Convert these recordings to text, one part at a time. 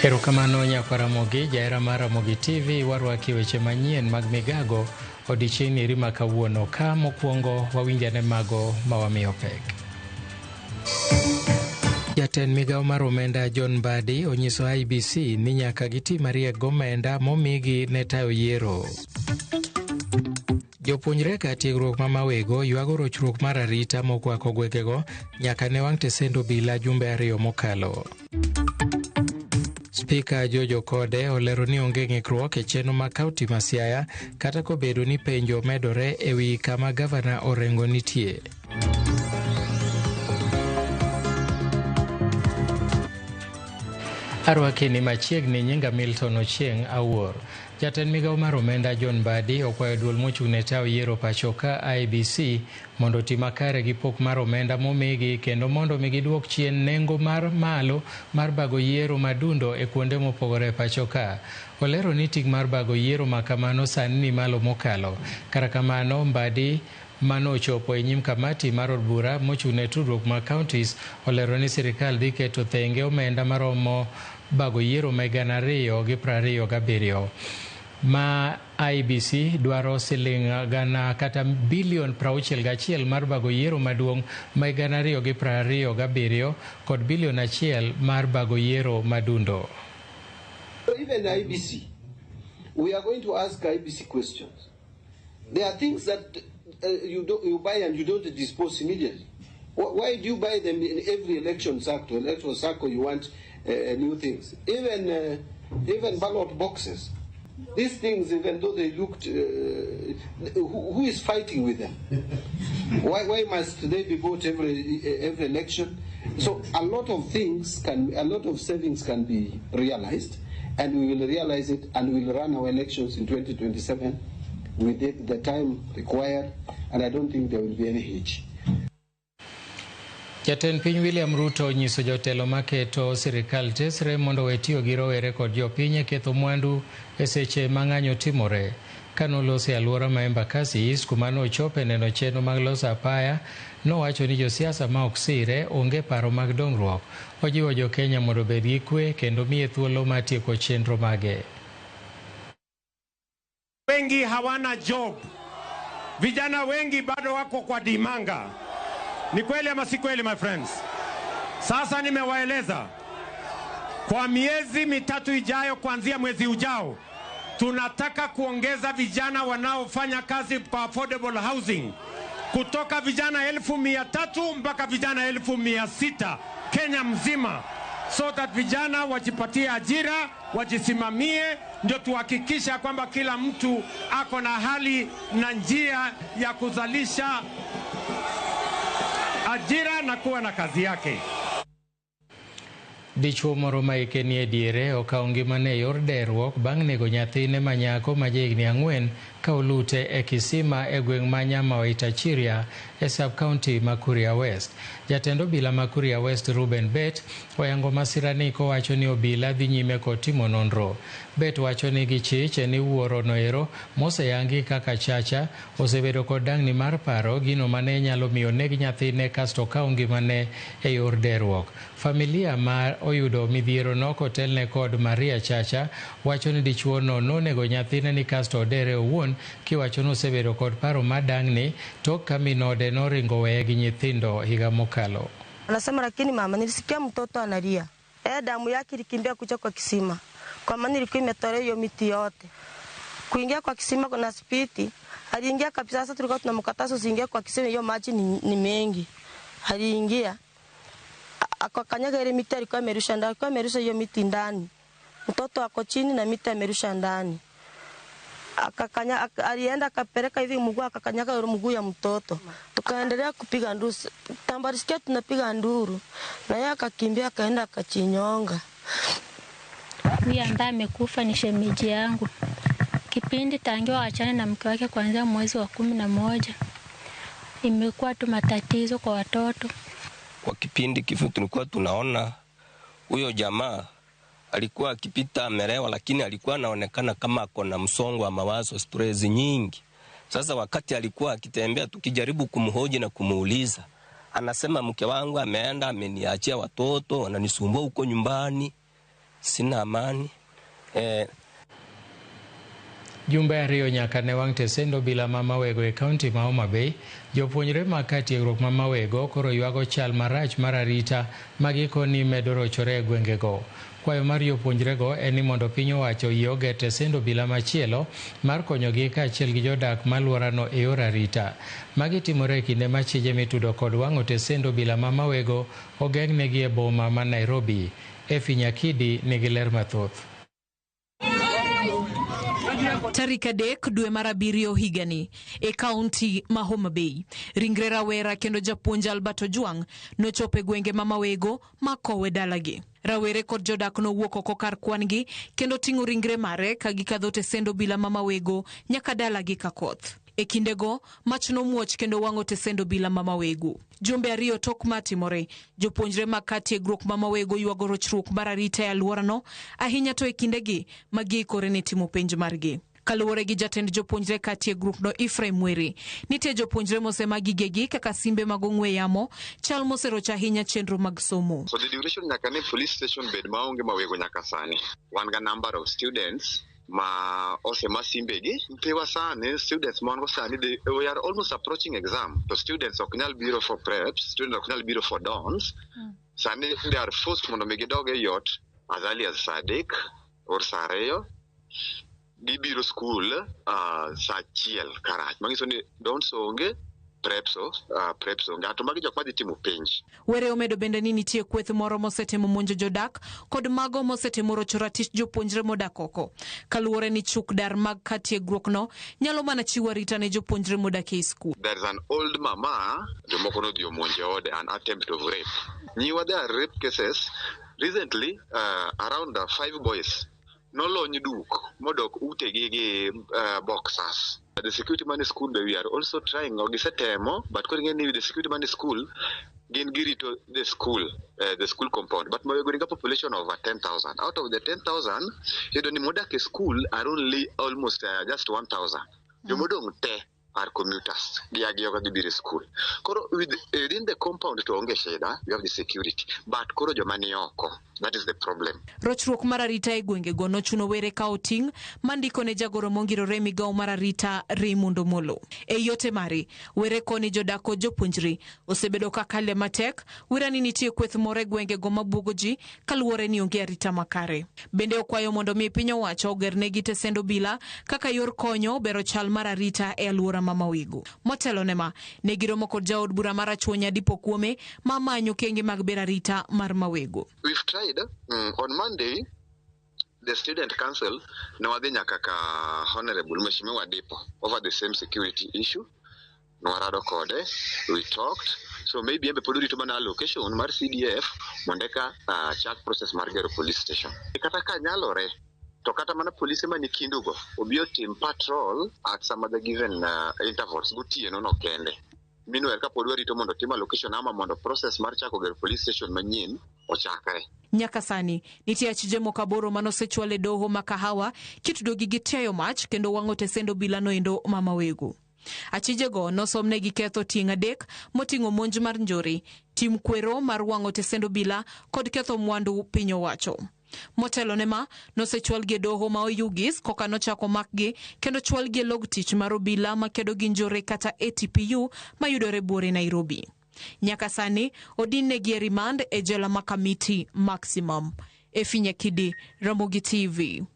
Erokamano nyakwar Ramogi, jahera mar Ramogi TV, warwaki weche manyien mag migago odiechieng' eri ma kawuono ka mokwongo wawinjane mago ma wamiyo pek. Jatend migawo mar omenda John Mbadi onyiso IEBC ni nyaka giti mariek gomenda momigi ne tayo yiero. Jopuonjre ka tiegruok ma Mawego ywago rochruok mar arita mokwako gwengego nyaka ne wang' tesend obila jumbe 2 mokalo. Spika George Okode olero ni onge ng'ikruok e chenro mag kaunti ma Siaya kata kobedo ni penjo medore e wi kama gavana Orengo nitie. Arwaki ni machiegni, nyinga Milton Ochieng' Awuor. Jatend migawo mar omenda John Mbadi okwayo duol mochung' ne tayo yiero pacho ka IEBC mondo oti makare gi pok mar omenda momigi kendo mondo mi giduok chien nengo mar malo mar bago yiero madundo e kuonde mopogore e pacho ka. Olero ni ting' mar bago yiero ma kamano sani ni malo mokalo. Kata kamano, Mbadi mano ochopo e nyim kamati mar od bura mochung' ne tudruok mag counties olero ni sirikal dhi keto thenge omenda maromo bago yiero ma 2027 ma IEBC dwaro siling gana kata bilion 61 mar bago yiero maduong' ma 2027 kod bilion 1 mar bago yiero madundo. Even IEBC, we are going to ask IEBC questions. There are things that you buy and you don't dispose immediately. Why do you buy them in every election cycle? Election cycle, you want new things. Even ballot boxes. These things, even though they looked, who is fighting with them? Why must they be bought every election? So a lot of things can, a lot of savings can be realized, and we will realize it, and we will run our elections in 2027 with the time required, and I don't think there will be any hitch. Jatend piny William Ruto onyiso jotelo maketo sirikal tesre mondo owe tiyo gi rowere kod jopiny e ketho mwandu e seche ma ng'anyo timore. Kanoloso e alwora ma Embakasi East kuma nochope neno chenro mag loso apaya, nowacho ni josiasa ma ok sire onge paro mag dongruok. Ojiwo jo-Kenya mondo obed gi kwe kendo miye thuolo mar tieko chenro mage. Wengi hawana job. Vijana wengi bado wako kwa dimanga. Ni kweli ama si kweli, my friends? Sasa nimewaeleza kwa miezi 3 ijayo, kuanzia mwezi ujao, tunataka kuongeza vijana wanaofanya kazi kwa affordable housing kutoka vijana 300,000 mpaka vijana 600,000 Kenya mzima, so that vijana wajipatie ajira, wajisimamie, ndio tuhakikisha kwamba kila mtu ako na hali na njia ya kuzalisha ajira na kuwa na kazi yake. Dichuo moro ma hike nie diere okawo ngimane e yor derruok bang' nego nyathine ma nyako ma jahigni 4 ka olute e kisima e gweng' ma Nyamawaita Chiria e sub-county ma Kuria West. Jatend obila ma Kuria West Ruben Bet oyango masirani kowacho ni obila dhi nyime kod timo nonro. Bet wacho ni gichich ni wuoro noero moseyangi kaka Chacha osebedo kod dang'ni mar paro gino mane nyalo miyo neg nyathine kasto okaw ngimane e yor derruok. Familia ma oyudo midhiero no kotelne kod Maria Chacha wacho ni dichuo no nonego nyathine ni kasto odere owuon kiwacho ni osebedo kod paro madang'ni tok ka min ode noringo weye gi nyithindo higa mokalo. Anasema lakini mama, nilisikia mtoto analia. Damu yake ilikimbia kuja kwa kisima. Kwa maana ilikuwa imetolewa hiyo miti yote. Kuingia kwa kisima kuna spiti. Aliingia kabisa, sasa tulikuwa tunamkataza usiingie kwa kisima, hiyo maji ni mengi. Aliingia. Akakanyaga ile miti alikuwa amerusha ndani, alikuwa amerusha hiyo miti ndani. Mtoto ako chini na miti amerusha ndani. Alienda akapeleka hivi mguu, akakanyaga ile mguu ya mtoto. Tukaendelea kupiga nduru. Tambarisikia tunapiga nduru. Na yeye akakimbia akaenda akachinyonga. Huyu ambaye amekufa ni shemeji yangu. Kipindi tangu waachane na mke wake kuanzia mwezi wa 11 imekuwa tu matatizo kwa watoto. Kwa kipindi kifupi tulikuwa tunaona huyo jamaa alikuwa akipita amelewa, lakini alikuwa anaonekana kama ako na msongo wa mawazo, stress nyingi. Sasa wakati alikuwa akitembea, tukijaribu kumhoji na kumuuliza, anasema mke wangu ameenda ameniachia watoto, wananisumbua huko nyumbani. sina amani eh. Jumbe 2 nyaka ne wang' tesend obila ma Mawego e kaunti ma Homa Bay, jopuonjre mag kar tiegruok ma Mawego koro ywago chal marach mar arita ma gikoni medo rochore e gwengego. Kwayo mar jopuonjrego en ni mondo piny owacho oyie oger tesend obila machielo mar konyogi kaachiel gi jodak ma alworano e yor arita. Magi timore e kinde ma chije mitudo kod wang'o tesend obila ma Mawego ogeng'negi e boma ma Nairobi. Efi Nyakidi nigi ler mathoth. Tarik 3 dwe mar 7 higani e kaunti ma Homa Bay, ringre rawera kendo japuonj Albert Ojwang nochopo e gwenge ma Mawego ma kowe dalagi. Rawere kod jodak nowuok oko kar kwan-gi kendo ting'o ringre mare ka gikadho tesend obila ma Mawego nyaka dalagi ka koth. E kindego, mach nomuoch kendo wang'o tesend obila ma Mawego. Jumbe 2 tok matimore, jopuonjre mag kar tiegruok ma Mawego ywago rochruok mar arita e alworano, ahinya to e kindegi ma giikore ne timo penj margi. Kaluwore gi jatend jopuonjre kar tiegruokno Ephraim Were, nitie jopuonjre mosema gigegi kaka simbe mag ong'we yamo, chal moserocho ahinya chenro mag somo. So the duration nyaka ne police station bed maonge Mawego nyaka sani. Wan ga number of students ma osema simbegi. Nyithiwa sani, students ma wan go sani, we are almost approaching exam. To students ok nyal biro for preps, students ok nyal biro for dons. Sani they are forced mondo mi gidog e ot as early as saa 3 or saa 2. Gibiro school saa 1 karach. Manyiso ni dons onge, preps onge. To magi jok madhi timo penj. Were omedo bende ni nitie kweth moro mosetemo monjo jodak kod mago mosetemo rocho ratich jopuonjre modak oko. Kaluwore ni chuk dar mag kar tiegruokno nyalo mana chiwo arita ne jopuonjre modak ei skul. There is an old mama, jomoko nodhi omonje ode, an attempt of rape. Nyiwa there are rape cases. Recently, around 5 boys nolony duk modok utegi gi boxers. The security man school, we are also trying, gisetemo, but koro ing'e ni the security man school gin girito the school compound. But Mawego nigi a population of 10,000. Out of the 10,000, yudo ni modak e school are only almost just 1,000. Jomodong' te are commuters. Gia gi gibiro e school. Koro within the compound to onge shida, you have the security. But koro joma ni oko, that is the problem. Rochruok mar arita e gwengego nochuno Were kawo ting' mandiko ne jagoro mongirore e migawo mar arita Raymond Omolo. E yote mare, Were koni jodak kod jopuonjre osebedo ka kale matek, wira ni nitie kweth moro e gwengego mabuogo ji kaluwore ni onge arita makare. Bende okwayo mondo mi piny owacho ogernegi tesend obila kaka yor konyo bero chal mar arita e alwora ma Mawego. Motelo ne ma, ne giromo kod jaod bura mar Rachuonyo Adipo Kuome ma manyo kenge mag bero arita mar Mawego. We've tried. On Monday, the student council nowadhi nyaka ka Honorable Mheshimiwa Adipo over the same security issue. Nwarado kode, we talked. So maybe embe pod orito mana allocation mar CDF mondo eka chak process mar gero police station. Kata ka nyalore, to kata mana polise mani kindugo obi otim patrol at some other given intervals gotieno no kende. Meanwhile, kapod warito mondo tim allocation ama mondo process mar chako gero police station manyien ochakre. Nyaka sani nitie achije moko 8 manosechwal e doho ma Kahawa kitudogi gi tiayo mach kendo wang'o tesend obila noendo ma Mawego. Achijego nosomnegi ketho tieng' 3 moting'o monj mar njore, tim kwero mar wang'o tesend obila kod ketho mwandu piny owacho. Motelo ne ma nosechwalgi e doho ma Oyugis koka nochako makgi kendo chwalgi e log tich mar obila makedo gi njore kata ATPU mayudore buore Nairobi. Nyaka sani odinnegi e remand e jela ma Kamiti Maximum. Efi Nyakidi, Ramogi TV.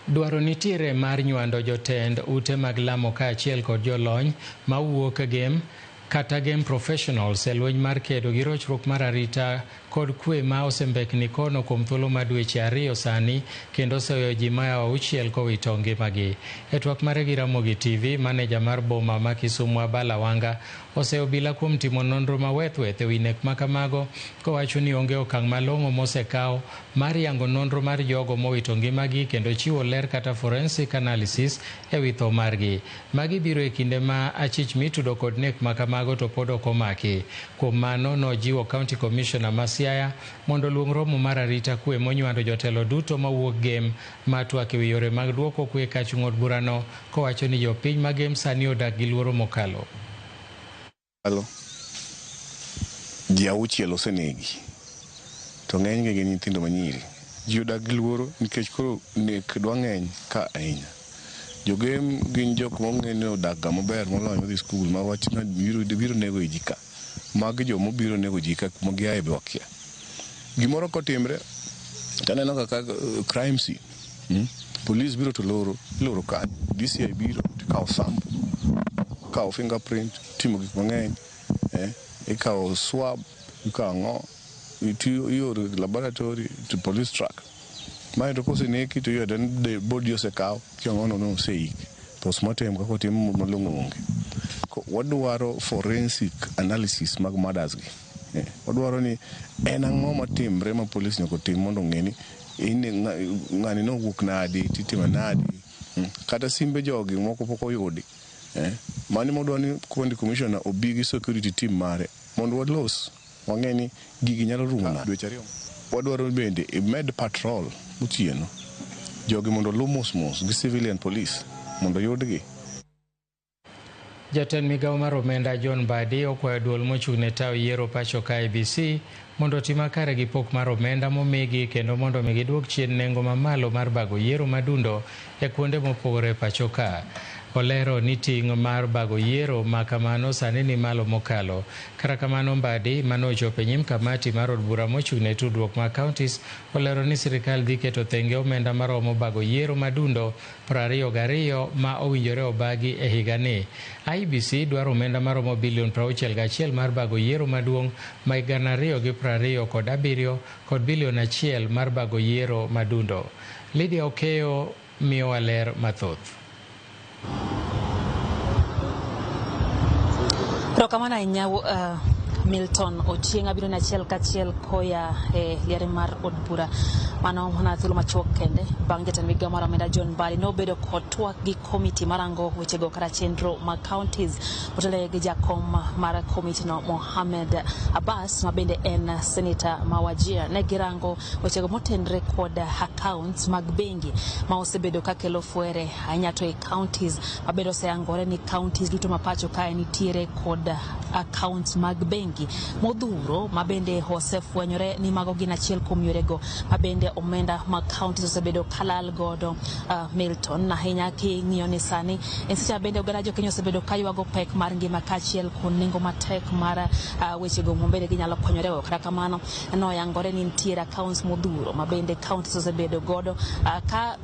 Dwaro nitiere mar nywando jotend ute mag lamo kaachiel kod jolony mawuok Gem kata Gem professionals e lweny mar kedo gi rochruok mar arita kod kwe ma osembekni kono kuom thuolo mar dweche 2 sani kendo oseweyo ji maya 6 kowito ngimagi. E twak mare gi Ramogi TV, maneja mar boma ma Kisumu Abala Wanga oseyo obila kuom timo nonro mawethweth ewi nek makamago kowacho ni onge okang' malong'o mosekaw mar yango nonro mar jogo mowito ngimagi kendo chiwo ler kata forensic analysis ewi tho margi. Magi biro e kinde ma achich mitudo kod nek makamago to pod ok omaki. Kuom mano nojiwo County Commissioner ma Siaya mondo oluong romo mar arita kwe monywando jotelo duto mawuok Gem ma twak ewi yore mag duoko kwe kachung' od burano kowacho ni jopiny ma Gem sani odak gi luoro mokalo. Ji 6 osenegi. To ng'enygi gin nyithindo manyiri. Ji odak gi luoro nikech koro nek dwa ng'eny ka ahinya. Jogem gin jok mong'e ni odak ga maber moloyo modhi skul ma wach biro nego ji ka. Magi jomobiro nego ji ka kuma giaye be wakia. Gimoro kotimre taneno kaka crime scene. Police biro to loro, iloro kanyo. DCI biro to kawo sample, kawo fingerprint, timo gik mang'eny. Ikawo swab, ikawo ang'o, ioro laboratory to police track. Mae to koseneki to iyudo ni body osekaw, kiang'ono no oseik. Postmortem kaka otim malong'o onge. Wadwaro forensic analysis mag murders gi. Wadwaro ni en ang'o matimre ma police nyaka otim mondo ong'e ni ng'ani nowuok nadi titime nadi. Kata simbe jogi moko pok oyudi. Mano modwa ni county commissioner obi gi security team mare mondo walos wang'e ni gigi nyalo rumo nade. Dweche ariyo. Wadwaro bende imed patrol otieno. Jogi mondo oluw mos mos gi civilian police mondo yudgi. Jatend migawo mar omenda John Mbadi okwayo duol mochung' ne tayo yiero pacho ka IEBC mondo oti makare gi pok mar omenda momigi kendo mondo mi giduok chien nengo mamalo mar bago yiero madundo e kuonde mopogore e pacho ka. Olero ni ting' mar bago yiero ma kamano sani ni malo mokalo. Kata kamano Mbadi manochopo e nyim kamati mar od bura mochung' ne tudruok mag counties olero ni sirikal dhi keto thenge omenda maromo bago yiero madundo 22 ma owinjore obagi e higani. IEBC dwaro omenda maromo bilion 61 mar bago yiero maduong' ma 2027 kod bilion 1 mar bago yiero madundo. Lydia Okeyo miyowa ler mathoth. Erokamano ahinya Milton Ochieng' abiro ni achiel kachiel koya e liare mar od bura. Mano mana thuolo machuok kende bang' jatend migawo mar omenda John Mbadi nobedo kod twak gi komiti marango wechego kata chenro mag counties motelo gi jakom mar komiti no Mohamed Abbas ma bende en seneta ma Wajir. Ne girango wechego motenre kod accounts mag bengi ma osebedo kakelo fwere ahinya to e counties ma bende oseyangore ni counties duto ma pacho kae nitiere kod accounts mag bengi modhuro ma bende osefwenyore ni mago gin achiel kuom yorego ma bende omenda mag counties osebedo kalal godo. Milton, ahinya king'iyo ni sani en seche bende oganda jokenya osebedo kaywago pek mar ngima kaachiel kod nengo matek mar wechego ma bende ginyalo konyore go. Kata kamano noyangore ni nitiere accounts modhuro ma bende counties osebedo godo ka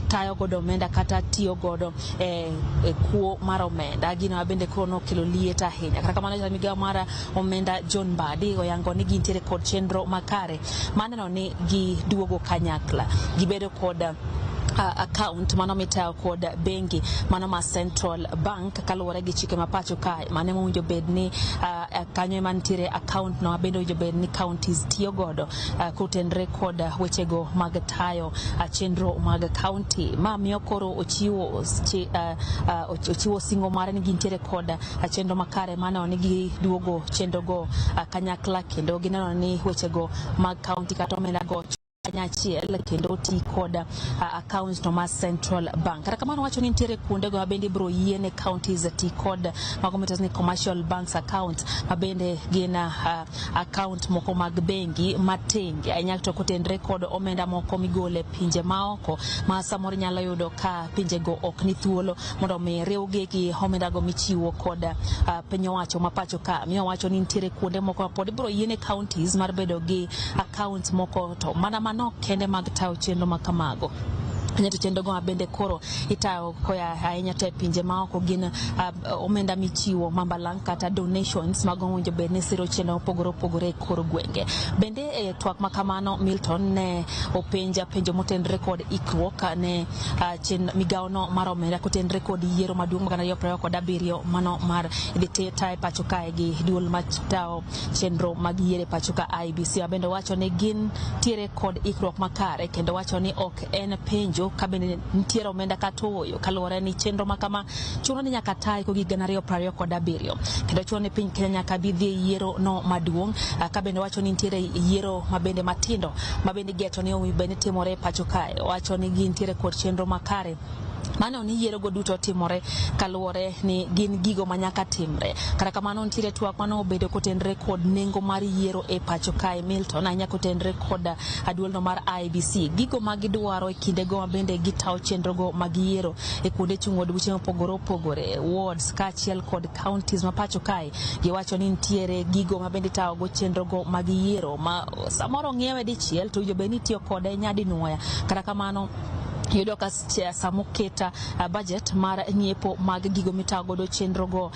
tayo godo omenda kata tiyo godo e kuo mar omenda, gino ma bende koro nokelo liet ahinya. Kata kamano jatend migawo mar omenda John Mbadi oyango ni gintiere kod chenro makare maneno ni giduogo kanyakla, gibedo kod account mano mitayo kod bengi mano ma Central Bank kaluwore gi chike ma pacho kae mano ema bed ni kanyo ema nitiere account no bende owinjo bed ni counties tiyo godo kotenre kod wechego mag tayo chenro mag county. Ma miyo koro ochiwo singo mare ni gintiere kod chenro makare maneno ni giduogo chenro go kanyakla kendo gineno ni wechego mag county kata omenda go kanyachiel kendo ti kod account no mar Central Bank. Kata kamano wacho ni nitiere kuonde go mabende ibiro yiene counties ti kod mago miluongo ni commercial banks account ma bende gin account moko mag bengi matenge ahinya to kotenre kod omenda moko migole pinje maoko ma samoro nyalo yudo ka pinjego ok ni thuolo mondo mi riwgi gi omenda go michiwo kod piny owacho ma pacho ka. Miyo wacho ni nitiere kuonde moko ma pod ibiro yiene counties mar bedo gi account moko to mana manok kende mag tayo chenro ma kamago. Ahinya to chenro go bende koro itayo koya ahinya to e pinje maoko gin omenda michiwo mambalang' kata donations mago owinjo bed ni siro chenro mopogore opogore e kor gwenge. Bende e twak ma kamano Milton ne openja penjo motenre kod ikruok ne migawo no mar omenda kotenre kod yiero maduong' mag 2027 mano mar idhi taye pacho kae gi duol matayo chenro mag yiero e pacho ka IEBC. Bende wacho ni gin tiere kod ikruok makare kendo wacho ni ok en penjo ka bende nitiere omenda kata ooyo kaluwore ni chenro ma kama chuno ni nyaka taye kogik 2027 kendo chuno ni piny Kenya nyaka bi dhi e yiero no maduong' ka bende wacho ni nitiere yiero mabende matindo ma bende igeto ni owinjo bed ni timore e pacho kae. Wacho ni gintiere kod chenro makare Mano ni yierogo duto timore kaluwore ni gin gigo manyaka timre. Kata kamano nitiere twak mane obedo kotenre kod nengo mar yiero e pacho kae Milton, ahinya kotenre kod duolno mar IEBC. Gigo ma gidwaro e kindego ma bende gitawo chenrogo mag yiero e kuonde chung' od buche mopogore opogore, wards kaachiel kod counties ma pacho kae. Giwacho ni nitiere gigo ma bende itawogo chenrogo mag yiero ma samoro ng'iewe dichiel to owinjo bed ni itiyo kode nyadinwoya. Kata kamano yudo ka samoketa budget mar ng'iepo mag gigo mitawo godo chenrogo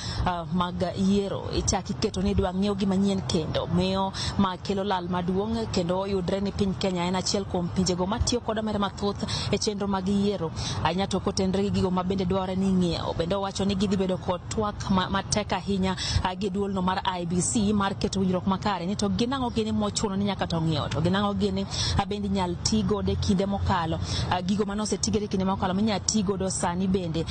mag yiero ichak iketo ni idwa ng'iew gima nyien kendo miyo ma kelo lal maduong' kendo yudre ni piny Kenya en achiel kuom pinjego matiyo kod omenda mathoth e chenro mag yiero ahinya to kotenre gi gigo ma bende dwarore ni ing'iewo. Bende owacho ni gidhi bedo kod twak matek ahinya gi duolno mar IEBC mar keto winjruok makare ni to gin ang'o gini mochuno ni nyaka to ng'iew to gin ang'o gini bende inyal ti godo e kinde mokalo gigo mane osetigore e kinde mokalo minyal ti godo sani bende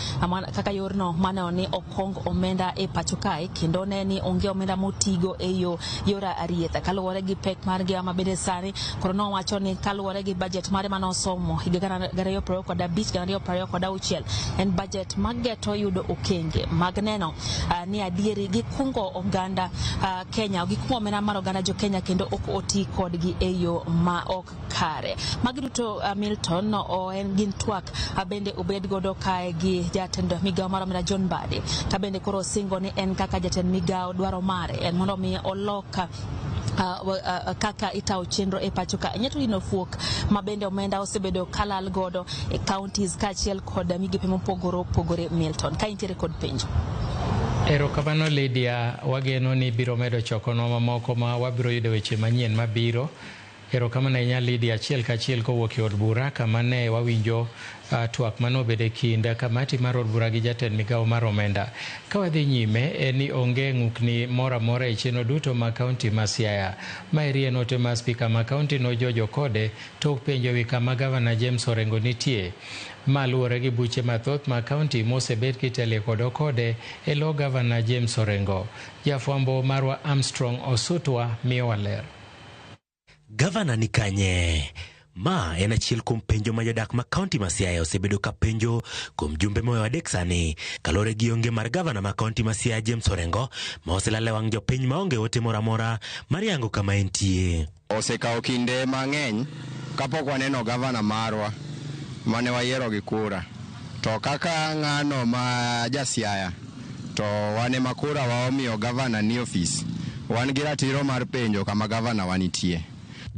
kaka yorno mane ni okong omenda e pacho kae kendo ne ni onge omenda motigo e yor arietha kaluwore gi pek mar ngima ma bende sani koro nowacho ni kaluwore gi budget mare mane osomo higa 2025 2026 en budget mageto yudo okenge mag neno ni adieri gikungo oganda Kenya gikungo omenda mar oganda jo Kenya kendo ok oti kodgi e yo ma ok kare. Magi duto Milton en gin twak bende obed godo kae gi jatend migawo mar omenda John Mbadi ka bende koro osingo ni en kaka jatend migawo dwaro mare en mondo mi olok kaka itawo chenro e pacho ka. Nyato ino fuok ma bende omenda osebedo kalal godo e counties kaachiel kod migepe mopogore opogore Milton. Ka intiere kod penjo. Erokamano Lydia, wageno ni biro medo chokonwa mamoko ma wabiro yudo weche manyien mabiro. Erokamano ahinya Lydia, achiel kachiel kowuok e od bura kama ne wawinjo twak manobedo e kind kamati mar od bura gi jatend migawo mar omenda. Ka wadhi nyime en ni onge ng'ukni moro amora e chenro duto mag kaunti ma Siaya. Maeri en ote mar spika ma kaunti no George Okode tok penjo wi kama gavana James Orengo nitie. Ma luwore gi buche mathoth ma kaunti mosebet kitelie kod Okode e lo gavana James Orengo. Jafwambo marwa Armstrong Osutwa miyowa ler. Gavana ni kanye? Ma en achiel kuom penjo ma jodak ma kaunti ma Siaya osebedo ka penjo kuom jumbe moyo adek sani, kaluwore gi onge mar gavana ma kaunti ma Siaya James Orengo, ma oselal e wang' jopiny maonge ote moro amora mar yango kama entie. Osekawo kinde mang'eny kapok waneno gavana marwa mane wayiero gi kura. To kaka ng'ano ma ja Siaya, to wan ema kura wa omiyo gavana ni ofis, wan gi ratiro mar penjo kama gavana wa nitie.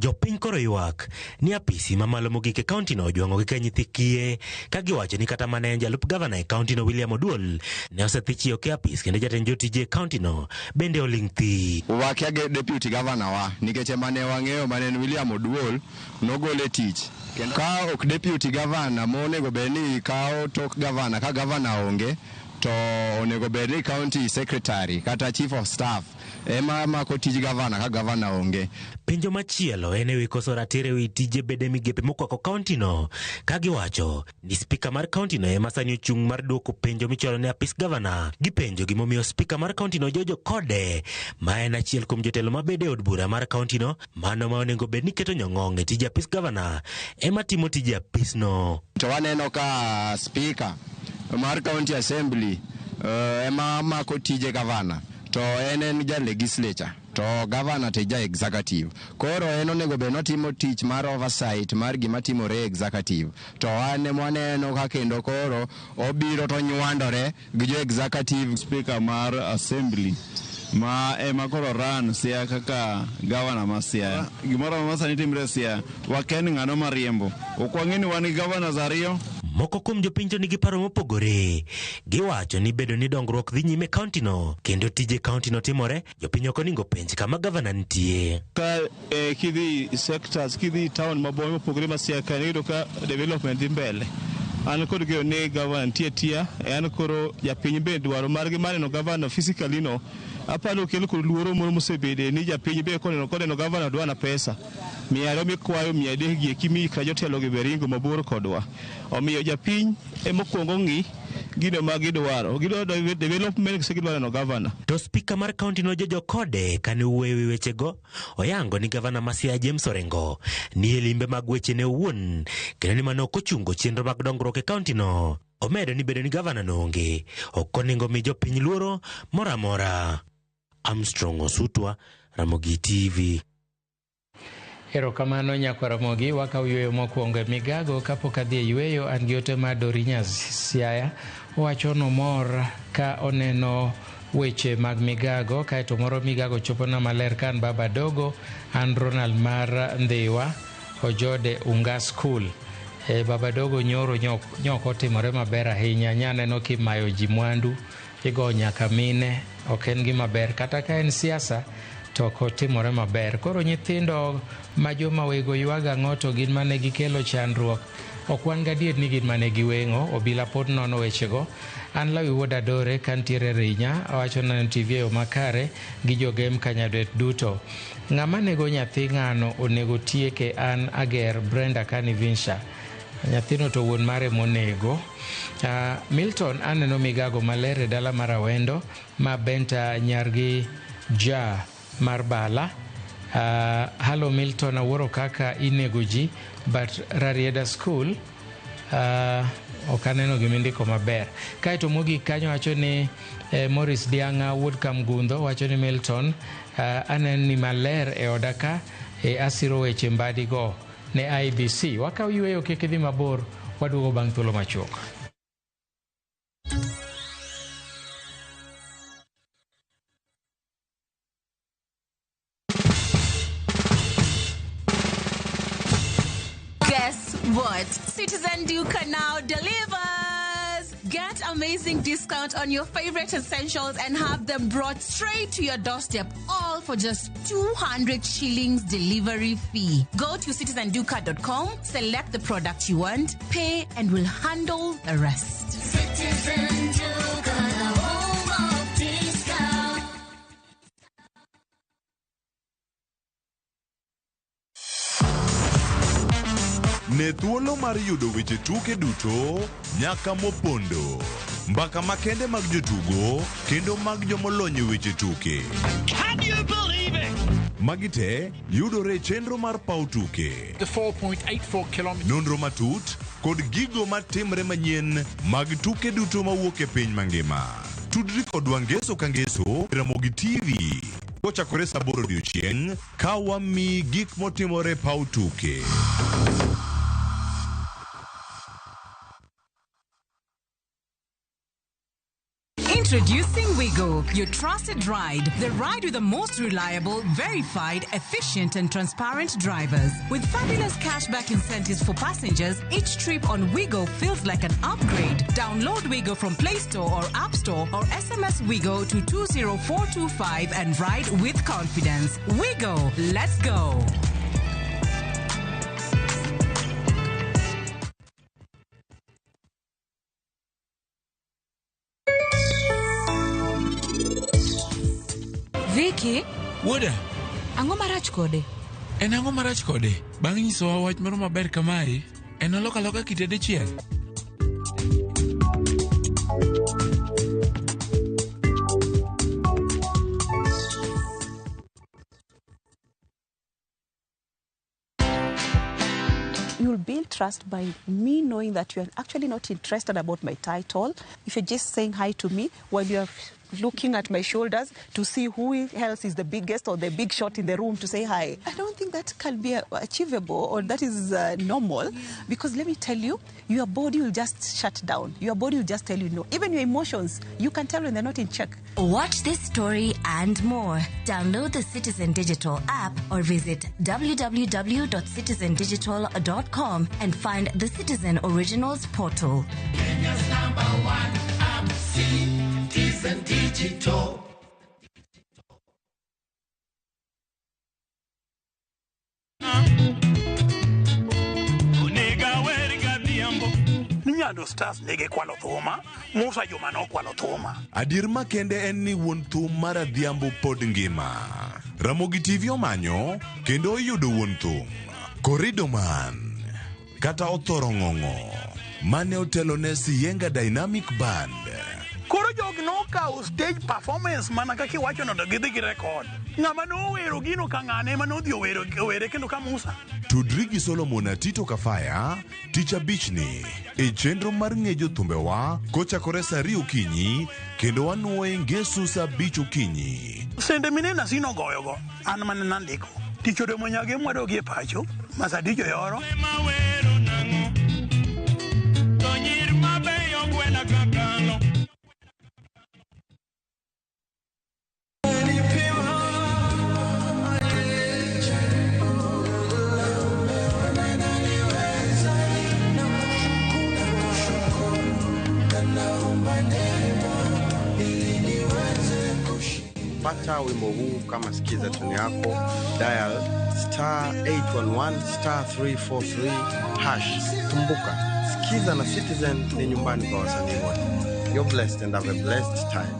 Jopiny koro ywak ni apisi mamalo mogik e kaunti no ojwang'ogi ka nyithi kiye, ka giwacho ni kata mana en jalup gavana e kaunti no William Oduol ne osethi chiyo ke apis kendo jatend jotije e kaunti no bende oling' thi. Wakia deputy governor wa nikech ema ne wang'eyo mane en William Oduol nogole tich. Ka ok deputy governor monego bed ni kawo tok governor ka governor onge, to onego bed ni county secretary kata chief of staff ema mako tij gavana ka gavana onge. Penjo machielo en ewi koso ratiro ewi tije bede migepe mokwako kaunti no, ka giwacho ni spika mar kaunti no ema sani ochung' mar duoko penjo michwalo ne apis gavana. Gipenjo gimomiyo spika mar kaunti no George Okode, ma en achiel kuom jotelo mabede e od bura mar kaunti no, mano ma onego bed ni keto nyong'ong' e tij apis gavana, ema timo tije apisno. To waneno ka spika mar county assembly ema mako tije gavana, to en ja legislature to gavana to ja executive. Koro en onego bed notimo tich mar oversight mar gima timore executive, to an ema waneno ka kendo koro obiro to nywandore gi jo executive. Speaker mar assembly ma ema koro run Siaya kaka gavana ma Siaya. Gimoro amora sani timre Siaya, wakia ni ng'ano mariembo. Ok wang'e ni wan gi governors ariyo. Moko kuom jopiny to nigi paro mopogore. Giwacho ni bedo ni dongruok dhi nyime e kaunti no kendo tije kaunti no timore, jopiny ok onego penj kama gavana nitie. Ka kidhi sectors, kidhi town mabor mopogore ma Siaya ka, iyudo ka development dhi mbele. An kod geno ni gavana nitie tia, an koro japiny be dwaro margi mar neno gavana physically no, aparo okel kod luoro moro mosebede ni japiny be koneno gavana dwa na pesa 200 mikwayo 300 gi eki mi ka jotelo gi be ringo mabor kodwa. Omiyo japiny ema okwongo ng'i gino ma gidwaro. Gidwaro development kose gidwaro neno gavana. To spika mar kaunti no George Okode kane owuoyo ewi wechego, oyango ni gavana ma Siaya James Orengo ni e limbe mag wechene owuon kendo ni mano ok ochungo chenro mag dongruok e kaunti no. Omedo ni bedo ni gavana no onge ok onego mi jopiny luoro moro amora. Armstrong Osutwa, Ramogi TV. Erokamano nyakwar Ramogi, wakaw yweyo mokwongo e migago kapok adhi e yweyo. An gi ote mar Dorinya Siaya, owacho nomor ka oneno weche mag migago, kaeto moro migago chopona maler ka an baba dogo, an Ronald mar Ndhiwa, Ojode Unga School. E, baba dogo nyoro nyok otimore maber ahinya, nyaneno kimayo ji mwandu, igo nyaka mine, ok en gima ber kata ka en siasa to ok otimore maber. Koro nyithindo ma joma wego ywago ang'o to gin mane gikelo chandruok. Ok wan gadier ni gin mane giweng'o, obila pod nono wechego. An Lawi Wuod Adore kantiere Rinya, awacho na NTV e yo makare gi jogem Kanyadet duto. Ng'ama nego nyathi ng'ano onego tieke an Ager Brenda Kanivinsha. Nyathino to wuon mare monego. Milton aneno migago maler e dala mar Awendo ma Benta nyargi ja mar Bala. Hello Milton, awuoro kaka inego ji but Rarieda School ok aneno gimindiko maber. Kaeto mogik kanyo wacho ni Morris Dianga wuod Kamgundho wacho ni Milton aneno ni maler e oda ka asiro weche mbadigo ne IBC. Wakaw yweyo kik idhi mabor, waduogo bang' thuolo machuok. Guess what? Citizen Duka now delivers! Get amazing discount on your favorite essentials and have them brought straight to your doorstep, all for just 200 shillings delivery fee. Go to citizenduka.com, select the product you want, pay, and we'll handle the rest. Citizen Duka, the home of discount. Ne thuolo mar yudo weche tuke duto nyaka mopondo. Mbaka makende mag jotugo kendo mag jomolony e weche tuke. Can you believe it? Magi te yudore e chenro mar paw tuke. The 4.84 kilometers. Nonro matut kod gigo matimre manyien mag tuke duto mawuok e piny mangima. Tudri kodwa ngeso ka ngeso e Ramogi TV kochakore saa 8 odiochieng' ka wamiyi gik motimore e paw tuke. Introducing Wigo, your trusted ride. The ride with the most reliable, verified, efficient, and transparent drivers. With fabulous cashback incentives for passengers, each trip on Wigo feels like an upgrade. Download Wigo from Play Store or App Store or SMS Wigo to 20425 and ride with confidence. Wigo, let's go. Vicky, Wuoda, ang'o marach kode? En ang'o marach kode? Bang' nyisowa wach moro maber kamae, en oloko aloka kite dichiel. You'll build trust by me knowing that you're actually not interested about my title. If you're just saying hi to me while you're looking at my shoulders to see who else is the biggest or the big shot in the room to say hi. I don't think that can be achievable or that is normal, because let me tell you, your body will just shut down. Your body will just tell you no. Even your emotions, you can tell when they're not in check. Watch this story and more. Download the Citizen Digital app or visit www.citizendigital.com and find the Citizen Originals portal. Kenya's number one app, Citizen Digital. Nyando Stars nigi kwalo thuma, Musa Juma nokwalo thuma. Adier makende en ni wuon thum mar Adhiambo pod ngima. Ramogi TV omanyo kendo oyudo wuon thum. Korido man kata Othoro Ng'ong'o mane otelo ne Siyenga Dynamic Band. Koro jogi nokawo stage performance mana kaka iwacho no to gidhi gi record. Ng'ama nowero gino ka ng'ane ema nodhi owero owere kendo ka Musa. Tudri gi Solomon Atito Kafaya tich abichni e chenro mar ng'e jothumbewa kochakore saa 2 okinyi kendo wanuoye ngeso saa 5 okinyi. Sende minena sinogoyogo an mane nandiko. Tich odomo nyage mwadogie pacho, masadijo yoro. Pata wimbo huu kama sikiza tune yako, dial star 811 star 343 hash. Kumbuka, Sikiza na Citizen ni nyumbani kwa wasanii wote. You're blessed and have a blessed time.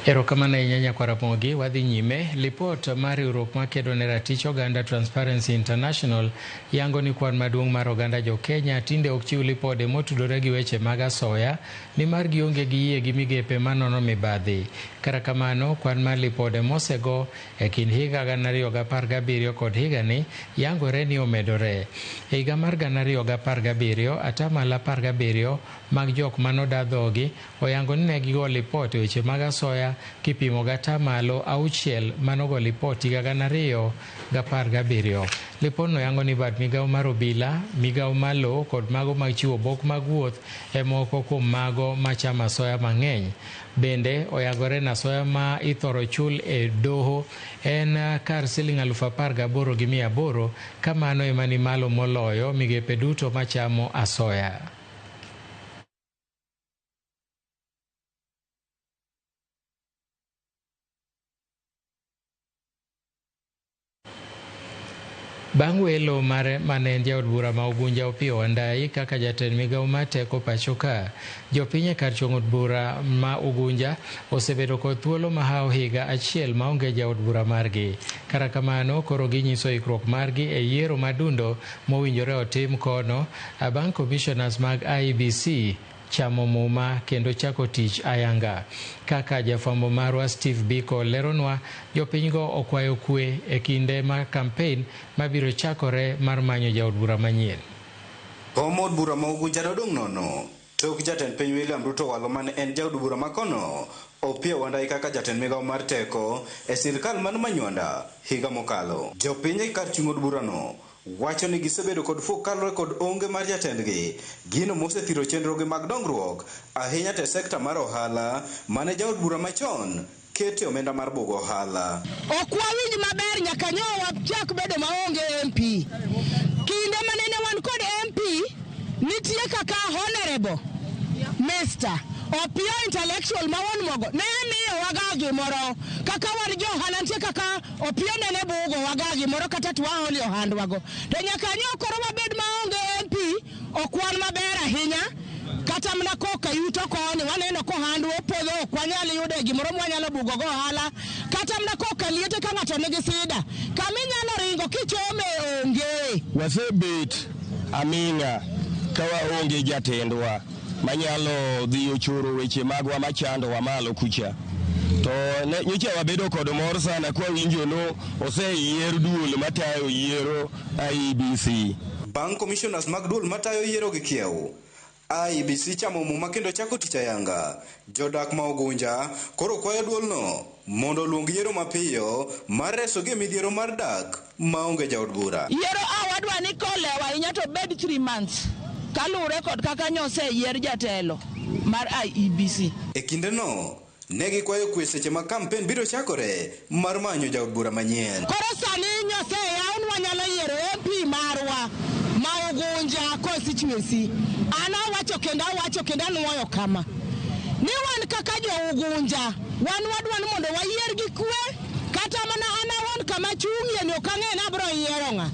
Erokamano ahinya nyakwar Ramogi, wadhi nyime. Lipot mar riwruok makedo ne ratich oganda Transparency International yango ni kwan maduong' mar oganda jo Kenya tinde ok chiw lipode motudore gi weche mag asoya nimar gionge gi yie gi migepe manono mibadhi. Kata kamano, kwan mar lipode mosego e kind higa 2017 kod higani yangore ni omedore. E higa mar 2017, atamalo 17 mag jok manoda dhogi oyango ni ne gigo lipot e weche mag asoya kipimo gi atamalo 6 manogo lipot higa 2017. Lipodno yango ni bad migawo mar obila, migawo mar lowo kod mago mag chiwo bok mag wuoth e moko kuom mago machamo asoya mang'eny. Bende oyangore ni asoya ma ithoro chul e doho en kar siling 18,800 ka mano ema ni malo moloyo migepe duto machamo asoya. Bang' welo mare mane en jaod bura ma Ugunja Opiyo Wandayi kaka jatend migawo mar teko pacho ka, jopiny e kar chung' od bura ma Ugunja osebedo kod thuolo mahawo higa achiel maonge jaod bura margi. Kata kamano, koro ginyiso ikruok margi e yiero madundo mowinjore otim kono bang' commissioners mag IEBC chamo muma kendo chako tich ayanga. Kaka jafwambo marwa Steve Biko leronwa, jopinygo okwayo kwe e kinde mar campaign mabiro chakore mar manyo jaod bura manyien. Kom od bura ma Ugunja nodong' nono tok jatend piny William Ruto walo mane en jaod bura makono Opiyo Wandayi kaka jatend migawo mar teko e sirkal man Manywanda higa mokalo. Jopiny e kar chung' od burano wacho ni gisebedo kod fuok kaluwore kod onge mar jatendgi, gino mosethiro chenrogi mag dongruok ahinya te sekta mar ohala mane jaod bura machon kete omenda mar bugo ohala. Ok wawinj maber nyaka nyo wachak bedo maonge MP. Kinde manene wan kod MP, nitie kaka honorable Mr. Opiyo intellectual ma wuon mogo ne miyo waga gimoro kaka wan jo ohala nitie kaka Opiyo nene bugo waga gimoro kata to waole ohandwago. To nyaka nyo koro wabed maonge MP ok wan maber ahinya. Kata mana koka yuto koni waneno kohandwa opodho ok wanyal yude gimoro mwanyalo bugo go ohala. Kata mana koka liete ka ng'ato nigi sida kama inyalo ringo kichome onge. Wasebet aming'a ka waonge jatendwa manyalo dhi ochoro weche magwa machandowa malo kucha. To nyocha wabedo kod mor sana kwa winjo no oseyier duol matayo yiero IEBC. Bang' commissioners mag duol matayo yiero gi kiew, IEBC chamo muma kendo chako tich ayanga. Jodak ma Ugunja koro kwayo duolno mondo oluong yiero mapiyo mar resogi e midhiero mar dak maonge jaod bura. Yiero awadwa ni kolewo ahinya to bed 3 months kaluwore kod kaka nyoseyier jatelo mar IEBC. E kindeno ne gikwayo kwe seche ma kampen biro chakore mar manyo jaod bura manyien. Koro sani nyoseyaw wanyalo yiero MP marwa ma Ugunja constituency. An awacho kendo anuoyo kama ni wan kaka jo Ugunja wan wadwa ni mondo wayier gi kwe. Kata mana an awuon kama achung'ie ni ok ang'e ni abiro yiero ng'a.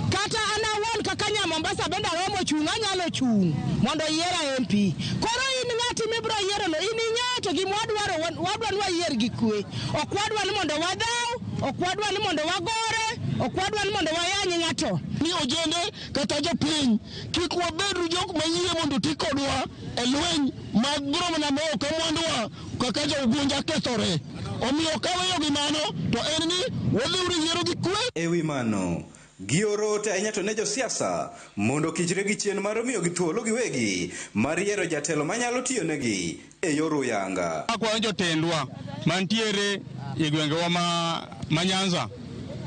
Kata an awuon kaka nya Mombasa bende aromo chung' anyalo chung' mondo yiera MP. Koro in ng'ati mibiro yiero no in ing'eyo to gima wadwaro wadwa ni wayier gi kwe. Ok wadwa ni mondo wadhaw, ok wadwa ni mondo wagore, ok wadwa ni mondo wayany ng'ato. Ni ojende kata jopiny kik wabed jok mayie mondo ti kodwa e lweny mag biro mana mayo ka mwanduwa kaka jo Ugunja kethore. Omiyo ka weyo gi mano to en ni wadhiuru yiero gi kwe. Ewi mano, gioro ote ahinya to ne josiasa mondo okichre gi chien mar miyogi thuolo giwegi mar yiero jatelo manyalo tiyonegi e yor uyanga. Akwayo jotendwa mantiere e gwengewa ma Nyanza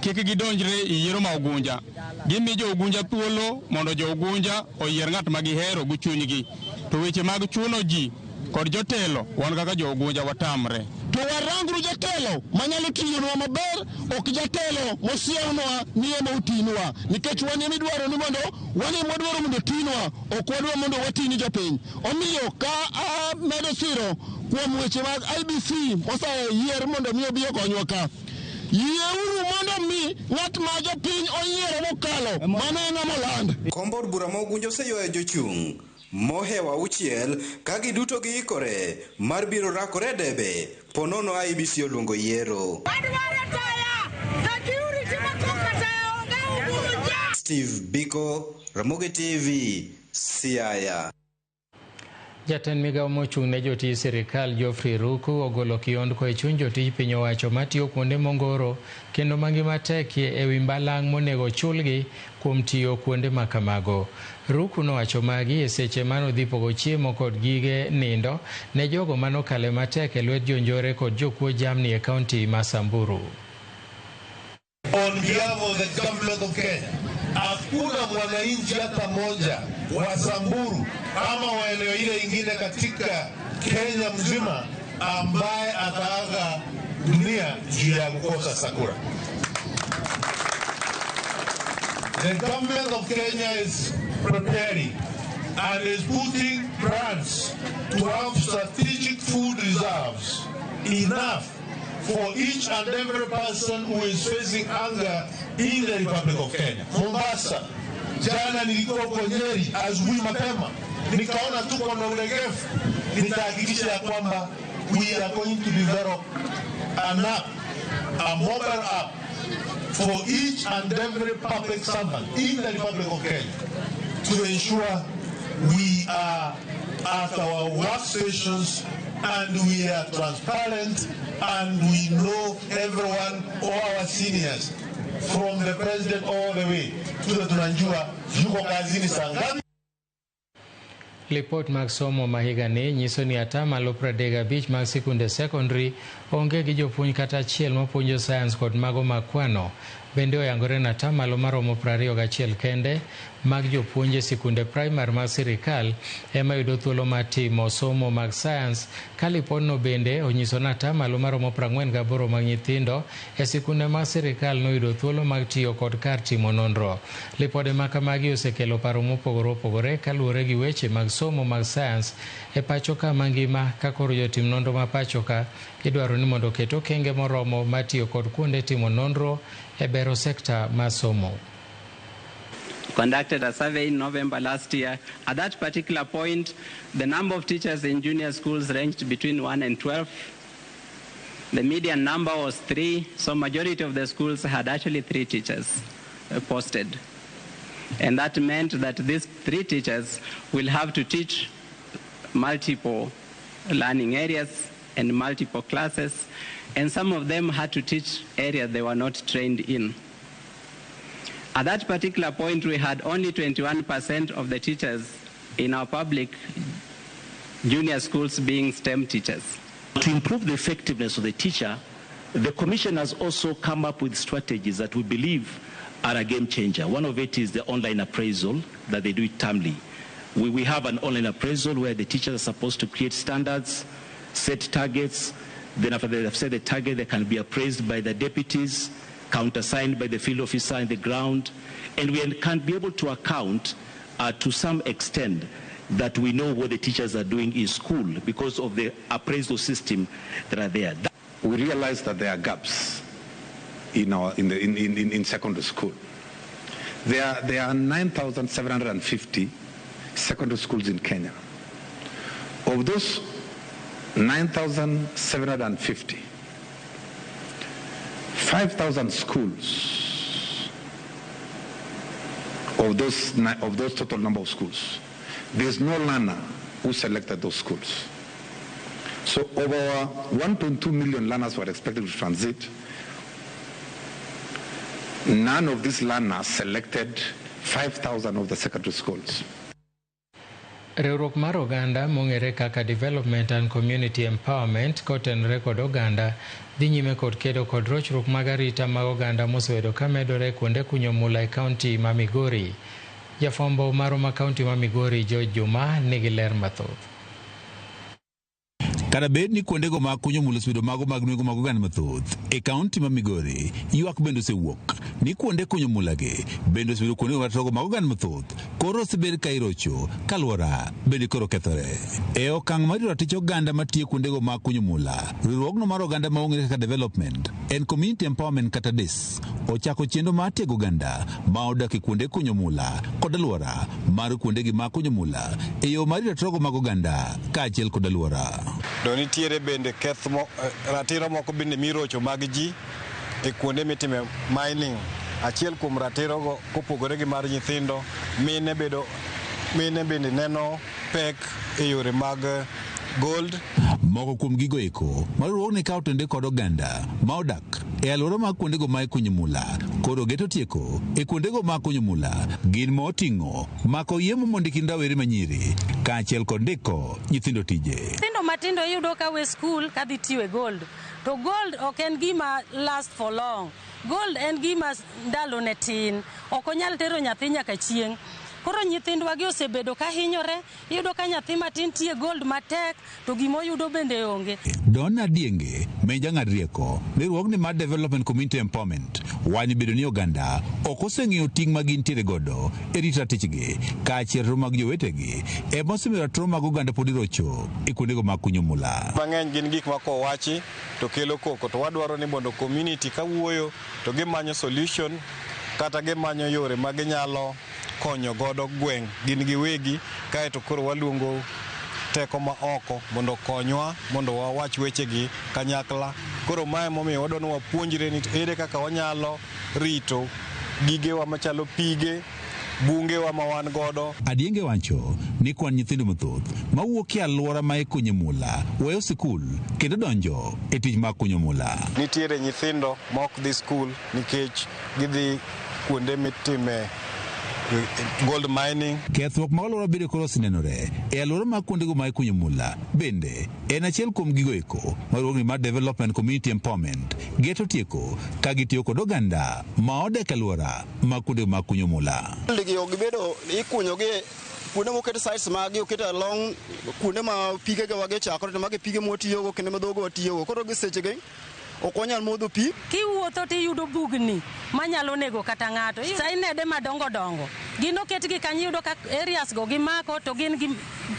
kik gidonjre e yiero ma Ugunja. Gimi jo Ugunja thuolo mondo jo Ugunja oyier ng'at ma gihero gi chunygi. To weche mag chuno ji kod jotelo wan kaka jo Ugunja watamre. To waranguru jatelo manyalo tiyonwa maber, ok jatelo mosiewnwa ni ema otinwa, nikech wan ema idwaro ni mondo wan ema wadwaro mondo otinwa, ok wadwa mondo watini jopiny. Omiyo ka amedo siro kuom weche mag IBC moseyier mondo mi obi okonywa ka, yieuru mondo mi ng'at ma jopiny oyiero mokalo mano e ng'ama oland. Komb od bura ma Ugunja oseywayo jochung' mohewo 6 ka giduto giikore mar biro rakore e debe ponono IEBC oluongo yiero. Steve Biko, Ramogi TV, Siaya. Jatend migawo mochung' ne jotij sirikal Geoffrey Ruku ogolo kiondko e chuny jotij piny owacho matiyo kuonde mongoro kendo mangima tekie ewi mbalang' monego chulgi kuom tiyo kuonde ma kamago. Ruku nowacho magi e seche manodhi pogo chiemo kod gige nindo ne jogo manokale matek e lwet jonjore kod jokuo jamni e kaunti ma Samburu. On behalf of the government of Kenya, hakuna mwananchi hata mmoja wa Samburu ama wa eneo ile ingine katika Kenya mzima ambaye ataaga dunia juu ya kukosa chakula. The government of Kenya is preparing and is putting plans to have strategic food reserves enough for each and every person who is facing hunger in the Republic of Kenya. Mombasa, jana nilikuwa huko Nyeri asubuhi mapema, nikaona tuko na ulegevu. Nitahakikisha ya kwamba we are going to develop an app, a mobile app for each and every public servant in the Republic of Kenya to ensure we are at our workstations and we are transparent and we know everyone, all our seniors, from the president all the way to the tunajua yuko kazini saa ngapi. Lipot mag somo ma higani nyiso ni atamalo 35 mag sikunde sekondari onge gi jopuonj kata achiel mapuonjo sayans kod mago mag kwano. Bende oyangore ni atamalo maromo 21 kende mag jopuonj e sikunde primar mag sirikal ema yudo thuolo mar timo somo mag sayans, ka lipodno bende onyiso ni atamalo maromo 48 mag nyithindo e sikunde mag sirikal noyudo thuolo mag tiyo kod kar timo nonro. Lipode ma kamagi osekelo paro mopogore opogore kaluwore gi weche mag somo mag sayans e pacho ka mangima, ka koro jotim nonro ma pacho ka idwaro ni mondo oket okenge moromo mar tiyo kod kuonde timo nonro e bero sekta mar somo. Conducted a survey in November last year. At that particular point, the number of teachers in junior schools ranged between 1 and 12. The median number was 3, so majority of the schools had actually 3 teachers posted. And that meant that these 3 teachers will have to teach multiple learning areas and multiple classes, and some of them had to teach areas they were not trained in. At that particular point, we had only 21% of the teachers in our public junior schools being STEM teachers. To improve the effectiveness of the teacher, the Commission has also come up with strategies that we believe are a game changer. One of it is the online appraisal, that they do it timely. We have an online appraisal where the teachers are supposed to create standards, set targets. Then after they have set the target, they can be appraised by the deputies, countersigned by the field officer in the ground, and we can be able to account to some extent that we know what the teachers are doing in school because of the appraisal system that are there. We realize that there are gaps in secondary school. There are 9,750 secondary schools in Kenya. Of those 9,750, 5,000 schools of those total number of schools, there's no learner who selected those schools. So So over 1.2 million learners were expected to transit. None of these learners selected 5,000 of the secondary schools. Riwruok mar oganda mong'ere kaka Development and Community Empowerment kotenore kod oganda dhi nyime kod kedo kod rochruok mag arita mag oganda mosebedo ka medore kuonde kunyo mula e kaunti ma Migori. Jafwambo marwa ma kaunti ma Migori George Juma nigi ler mathoth. Kata bed ni kuondego mag kunyo mula osebedo mago mag nengo mag oganda mathoth e kaunti ma Migori, ywak bende osewuok ni kuonde kunyo mulagi bende osebedo kuondego mag rogo mag oganda mathoth koro osebed ka irocho ka alwora bende koro kethore. E okang' mar rito ratich oganda matiyo kuondego mag kunyo mula, riwruogno mar oganda ma ong'ere kaka Development and Community Empowerment kata DES ochako chenro mar tiego oganda ma odak e kuonde kunyo mula kod alwora mar kuondegi mag kunyo mula e yo mar rito ratiro mag oganda kaachiel kod alwora. To nitiere bende keth ratiro moko bende mirocho mag ji e kuonde mitime mining. Achiel kuom ratirogo kopogore gi mar nyithindo, mine bende neno pek e yore mag gold. Moko kuom gigo eko ma riwruogni kawo tende kod oganda ma odak e alwora mag kuondego ma ikunyo mula koro geto tieko e kuondego mag kunyo mula gin ma oting'o mako yiemo mondo kind rawere manyiri kaachiel kod ndiko nyithindo tije. Nyithindo matindo iyudo ka we skul kadhi tiyo e gold, to gold ok en gima last for long. Gold en gima ndalo ne tin, ok onyal tero nyathi nyaka chieng'. Koro nyithindwa gi osebedo ka hinyore, iyudo ka nyathi matin tiye gold matek to gimoyudo bende onge. Donna Dienge, ma jang'ad rieko ne riwruogni mar Development Community Empowerment wani bedo ni oganda ok oseng'eyo ting' ma gintiere godo e rito ratichgi kaachiel ratiro mag jowetegi ema osemiyo ratiro mag oganda pod irocho e kuondego mag kunyo mula. Mang'eny gin gik ma kowachi to kelo koko, to wadwaro ni mondo community ka wuoyo to gimanyo solution kata gimanyo yore ma ginyalo konyo godo gweng' gin giwegi, kaeto koro waluongo teko ma oko mondo okonywa mondo wawach wechegi kanyakla. Koro mae momiyo wadwa ni wapuonjre ni ere kaka wanyalo rito gigewa machalo pige, bungewa ma wan godo. Adienge wacho ni kwan nyithindo mathoth mawuok e alwora ma ikunye mula weyo sikul kendo donjo e tich mar kunyo mula. Nitiere nyithindo ma ok dhi skul nikech gidhi kuonde mitime gold mining. Kethruok mag alwora bende koro osenenore e alwora mag kuondego ma ikunyo mula bende en achiel kuom gigo eko ma riwruogni mar Development Community Empowerment geto tieko ka gitiyo kod oganda ma odak e alwora mag kuondego mag kunyo mula. Gi ok gibedo ikunyogi kuonde moket sites magi oket along kuonde ma pige ga wage chakore to magi pige mwatiyogo kendo ma dhogo watiyogo koro gi sechegi ok wanyal modho pi. Kiwuotho tiyudo bugni manyalo nego kata ng'ato. Sainede madongo dongo gin oketgi kanyo, iyudo ka areas go gimako to gin gi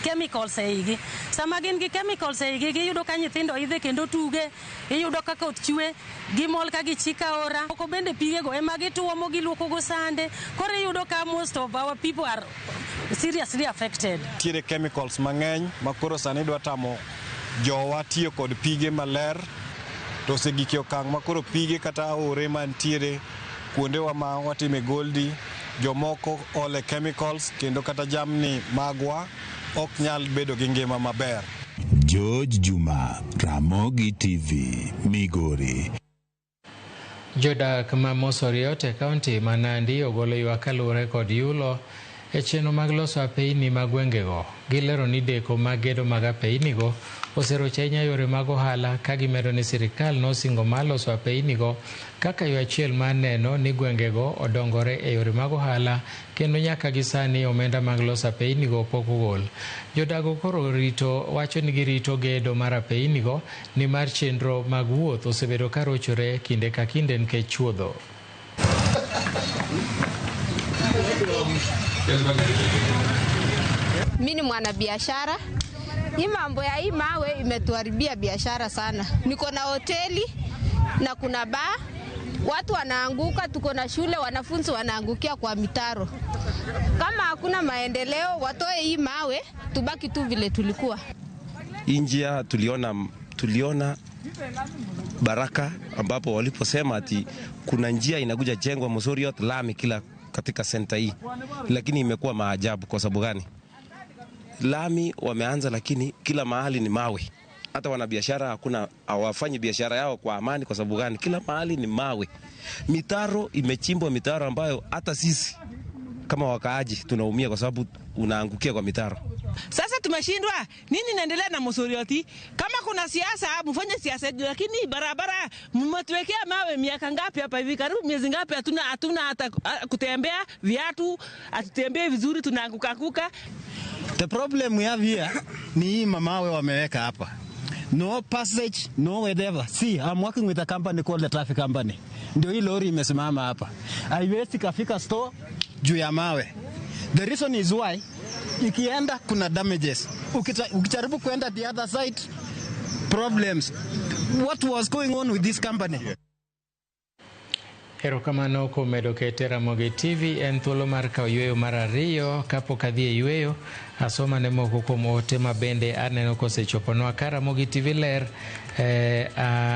chemicals e igi. Sama gin gi chemicals e igi, giyudo ka nyithindo idhe kendo tuge, iyudo ka koth chwe, gimol ka gichika aora. Moko bende pigego ema gituomo giluoko go sande. Koro iyudo ka most of our people are seriously affected. Nitiere chemicals mang'eny ma koro sani dwa tamo jowa tiyo kod pige maler, to osegik e okang' ma koro pige kata aore mantiere kuondewa ma watime goldi, jomoko ole chemicals kendo kata jamni magwa ok nyal bedo gi ngima maber. George Juma, Ramogi TV, Migori. Jodak ma Mosoriot e kaunti ma Nandi ogolo ywak kaluwore kod yulo e chenro mag loso apeyni mag gwengego. Gilero ni deko mag gedo mag apeynigo oserocho ahinya yore mag ohala, ka gimedo ni sirikal nosingo mar loso apeynigo kaka yo achiel mar neno ni gwengego odongore e yore mag ohala, kendo nyaka gi sani omenda mag loso apeynigo pok ogol. Jodago koro rito wacho ni girito gedo mar apeynigo nimar chenro mag wuoth osebedo ka rochore kinde ka kinde nikech chuodho. Mimi ni mwanabiashara. Hii mambo ya hii mawe imetuharibia biashara sana. Niko na hoteli na kuna baa, watu wanaanguka, tuko na shule, wanafunzi wanaangukia kwa mitaro. Kama hakuna maendeleo, watoe hii mawe, tubaki tu vile tulikuwa. Hii njia tuliona baraka ambapo waliposema ati kuna njia inakuja jengwa Mosoriot lami kila katika senta hii, lakini imekuwa maajabu. Kwa sababu gani? Lami wameanza, lakini kila mahali ni mawe. Hata wanabiashara hakuna, hawafanyi biashara yao kwa amani. Kwa sababu gani? Kila mahali ni mawe, mitaro imechimbwa, mitaro ambayo hata sisi kama wakaaji tunaumia kwa sababu unaangukia kwa mitaro. Sasa tumeshindwa nini inaendelea na Mosorioti? Kama kuna siasa mfanye siasa, lakini barabara mmetuwekea mawe miaka ngapi hapa hivi, karibu miezi ngapi, hatuna hata kutembea, viatu hatutembei vizuri, tunaanguka anguka. The problem we have here ni hii mamawe wameweka hapa. No passage, no whatever. See, I'm working with a company called the traffic company. Ndio hii lori imesimama hapa. Haiwezi kafika store juu ya mawe. The reason is why ikienda kuna damages. Ukijaribu kuenda the other side, problems. What was going on with this company? Erokamano kuom medo kete Ramogi TV en thuolo mar kawo yweyo mar ariyo kapok adhi e yweyo asoma ne moko kuom ote ma bende aneno kosechoponwa ka Ramogi TV ler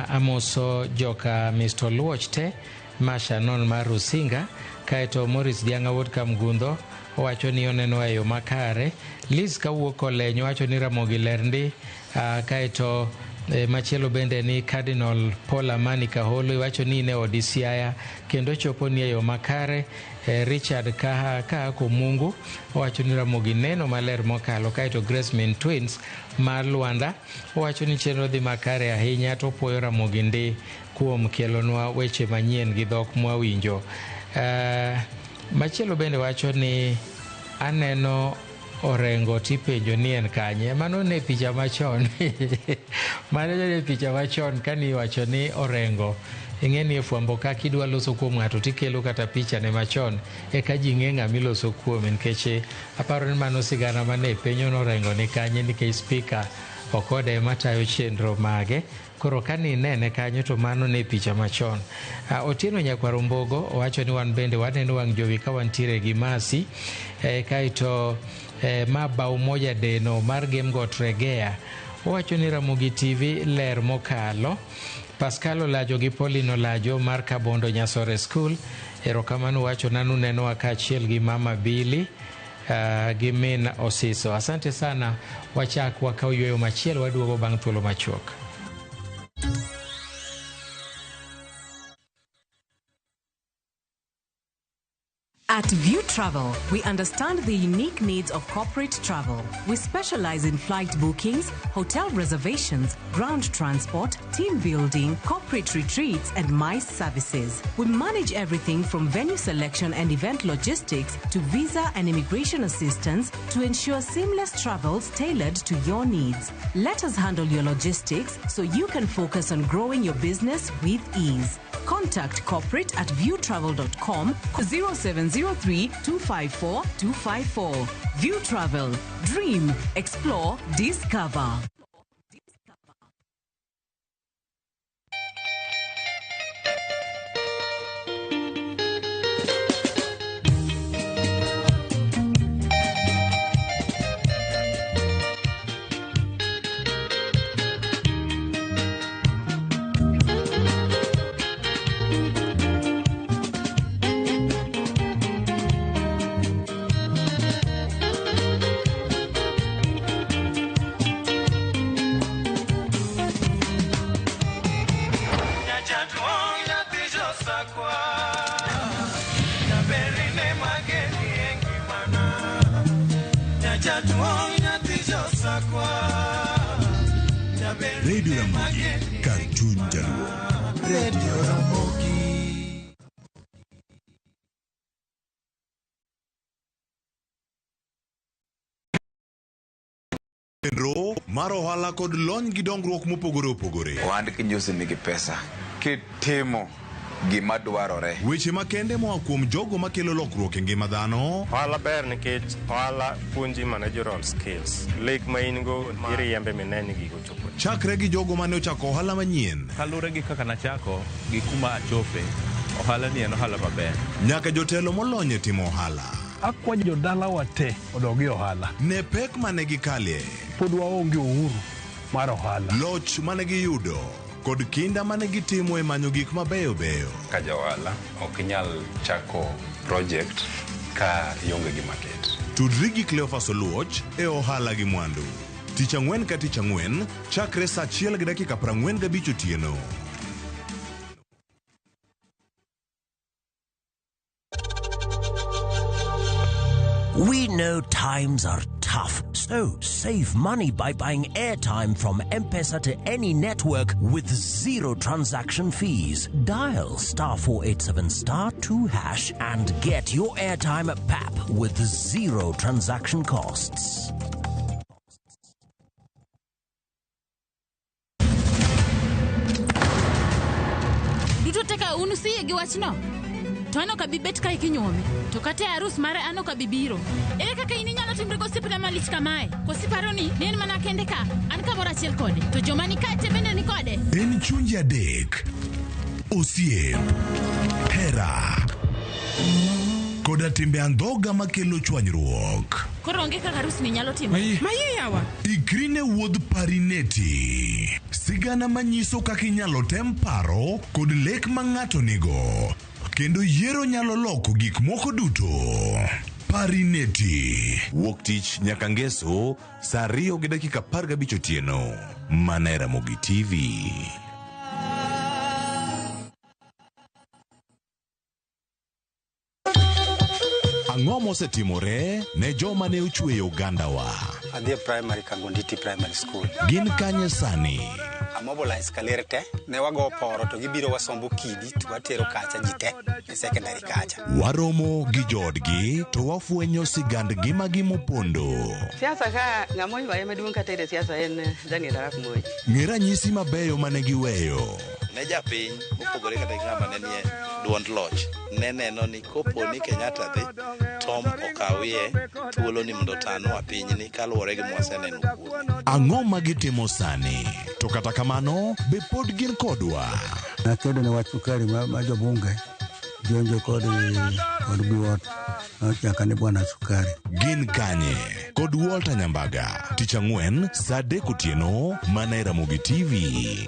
amoso joka Mr. Oluoch te Masha Non mar Rusinga kaeto Morris Dianga wuod Kamgundho owacho ni oneno e yo makare. Liz kawuok Oleny wacho ni Ramogi ler ndi kaeto machielo bende ni Cardinal Paul Amani Kaholo iwacho ni ne odi Siaya kendo chopo ni e yo makare. Richard Kaha Komungu owacho ni Ramogi neno maler mokalo. Kaeto Grace Min Twins mar Luanda owacho ni chenro dhi makare ahinya to puoyo Ramogi ndi kuom kelonwa weche manyien gi dhok mwawinjo. Machielo bende wacho ni aneno Orengo tipenjo ni en kanye. Mano ne picha machon. Mano ne picha machon kani iwacho ni Orengo. Ing'e ni e fwambo ka kidwa loso kuom ng'ato tikelo kata picha ne machon eka ji ng'e ng'ama iloso kuome, nikech aparo ni mano sigana mane penjo ni Orengo ni kanye nikech spika okode ema tayo chenro mage. Koro kani inene kanyo to mano ne picha machon. Otieno Nyakwar Ombogo owacho ni wan bende waneno wang' jowi ka wantiere gi Masi. Kaeto ma bao moja deno mar Gemgot Regea owacho ni Ramogi TV ler mokalo. Pascal Olajo gi Pauline Olajo mar Kabondo Nyasore School erokamano wacho nanu nenowa kaachiel gi Mama Billy gi min Osiso. Asante sana, wachak wakaw yweyo machielo waduogo bang' thuolo machuok. At View Travel, we understand the unique needs of corporate travel. We specialize in flight bookings, hotel reservations, ground transport, team building, corporate retreats, and MICE services. We manage everything from venue selection and event logistics to visa and immigration assistance to ensure seamless travels tailored to your needs. Let us handle your logistics so you can focus on growing your business with ease. Contact corporate at viewtravel.com 0703 254 254. View Travel. Dream, explore, discover. Radio Ramogi, kar chuny Jaluo. Radio Ramogi. Chenro mar ohala kod lony gi dongruok mopogore opogore. Ohand kinyosi nigi pesa kitimo gima dwarore. Weche makende moa kuom jogo makelo lokruok e ngima dhano. Ohala ber nikech ohala puonji managerial skills. Lek ma in go iriembe mineni ni gigo chopo. Chakre gi jogo mane ochako ohala manyien. Kaluwore gi kaka nachako gi kuma achope, ohala ni en ohala maber. Nyaka jotelo molony e timo ohala. Akwayo jodalawa te odog e ohala. Ne pek mane gikalie. Pod waonge uhuru mar ohala. Loch mane giyudo kod kinda mane gitimo e manyo gik mabeyo beyo. Ka ja ohala ok inyal chako project ka ionge gi market. Tudri gi Cleophas Oluoch e ohala gi mwandu. Tich ang'wen ka tich ang'wen, chakre saa achiel gi dakika 45 otieno. We know times are tough, so save money by buying airtime from M-Pesa to any network with zero transaction fees. Dial star 487 star 2 hash and get your airtime at PAP with zero transaction costs. Duto teka un usiyie gi wachno? To an ok abi bet kae kinyuome. To kata e arus mare an ok abi biro. Ere kaka in inyalo timri gosiepna malich kamae? Koso iparo ni ne en mana kende ka? An kamoro achiel kode. To joma ni kae te bende ni kode? En chunje adek, osiep, hera, koda timbe andhoga makelo chwanyruok. Koro onge kaka arusni nyalo timore. Maye yawa. Ikri ne wuodh Parineti. Sigana manyiso kaka inyalo tem paro kod lek ma ng'ato nigo. Kendo yiero nyalo loko gik moko duto. Parineti. Wuok tich nyaka ngeso saa 2 gi dakika 15 otieno. Mana e Ramogi TV. Ang'o mosetimore ne joma ne ochweyo ogandawa? Adhi e primary Kangonditi Primary School. Gin kanye sani? Amobilize kaler te, ne wago poro to gibiro wasombo kidi to watero kacha ji te e secondary kacha. Waromo gi joodgi to wafwenyo sigand ngimagi mopondo. Siasa ka ng'ama oywaye maduong' kata e siasa en Daniel Arap Moi. Ng'e ranyisi mabeyo mane giweyo. Ne japiny mopogore kata gi ng'ama ne nie duond loch ne neno ni kopo ni Kenyatta dhi Tom okawie thuolo ni mondo otanwa pinyni kaluwore gi mwaseneno kuome. Ang'o ma gitimo sani? To kata kamano, be pod gin kodwa? Nakedo ne wach sukari ma jobunge jonjo kod buot nochaka ni bwana sukari. Gin kanye? Kod Walter Nyambaga. Tich ang'wen saa 3 otieno mana e Ramogi TV.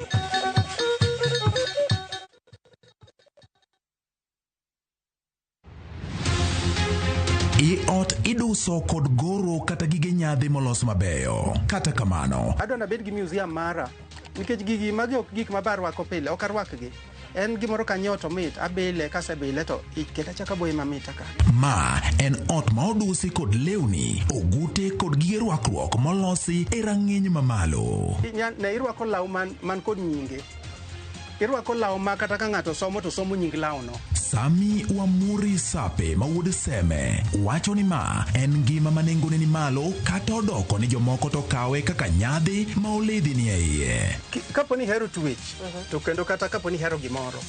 I ot iduso kod goro kata gige nyadhi molos mabeyo. Kata kamano, Adwa nabed gi museum mara nikech gigi magi ok gik maber rwako pile, ok arwakgi. En gimoro kanyiewo to mit, abile, kasebile to kendo achako aboye mamit aka. Ma en ot ma odusi kod lewni, ogute kod gige rwakruok molosi e rang'iny mamalo. Ne irwako law man kod nyinge. Irwako law ma kata ka ng'ato somo to somo nying lawno. Sami Wamuri Sape ma wuod Seme wacho ni ma en ngima ma nengone ni malo kata odoko ni jomoko to kawe kaka nyadhi ma oledhi ni e iye. Kapo ni ihero twech to kendo kata kapo ni ihero gimoro,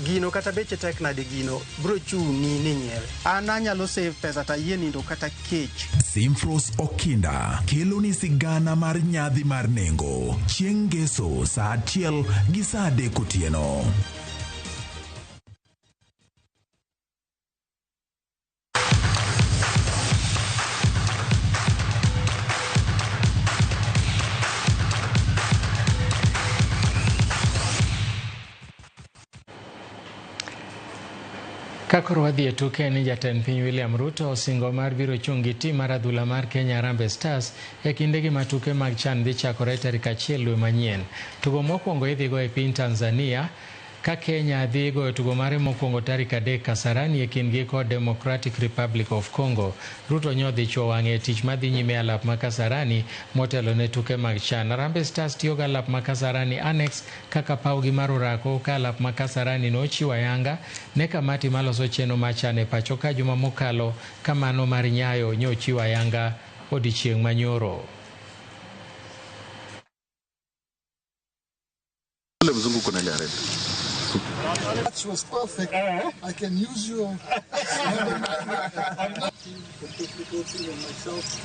gino kata beche tek nade gino bro chuni ni nyiewe. An anyalo save pesa to ayie nindo kata kech. Simfros Okinda kelo ni sigana mar nyadhi mar nengo chieng' ngeso saa 1 gi saa 3 otieno. Kakoro wadhi e tuke ni jatend piny William Ruto osingo mar biro chung' gi tim mar adhula mar Kenya Harambee Stars e kindegi ma tuke mag CHAN dhi chakore tarik 1 dwe manyien. Tugo mokwongo idhi go e piny Tanzania ka Kenya dhi goyo tugo mare mokwongo tarik 3 Kasarani e kindgi kod Democratic Republic of Congo. Ruto nyodhi chuo wang'e e tich madhi nyime alap ma Kasarani motelo ne tuke mag CHAN. Harambee Stars tiyo gi alap ma Kasarani Annex kaka pawgi mar orako ka alap ma Kasarani nochiwo ayanga ne kamati maloso chenro mar CHAN e pacho ka juma mokalo ka mano mar Nyayo nyochiwo ayanga odiechieng' manyoro. Ule mzungu kuna ile red. That was perfect. I can use your. I'm not completely coaching on myself.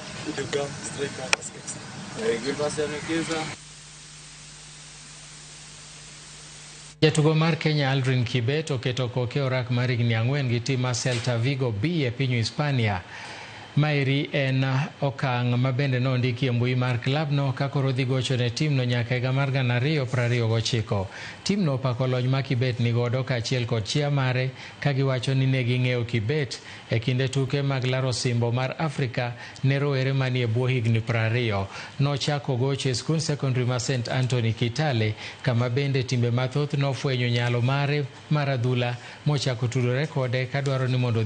Jatugo mar Kenya Aldrin Kibet oketo koke orak mar higni 4 gi tim mar Celta Vigo B e piny Hispania. Maeri en okang' ma bende nondiki e mbui mar klabno ka koro dhi gocho ne timno nyaka higa mar 2029. Timno opako lony ma Kibet nigodo kaachiel kod chia mare ka giwacho ni ne ging'eyo Kibet e kinde tuke mag laro osimbo mar Afrika ne rowere manie bwo higni 20. Nochako gocho e skund sekondari ma St Anthony Kitale kama bende timbe mathoth nofwenyo nyalo mare mar adhula mochako tudore kode kadwaro ni mondo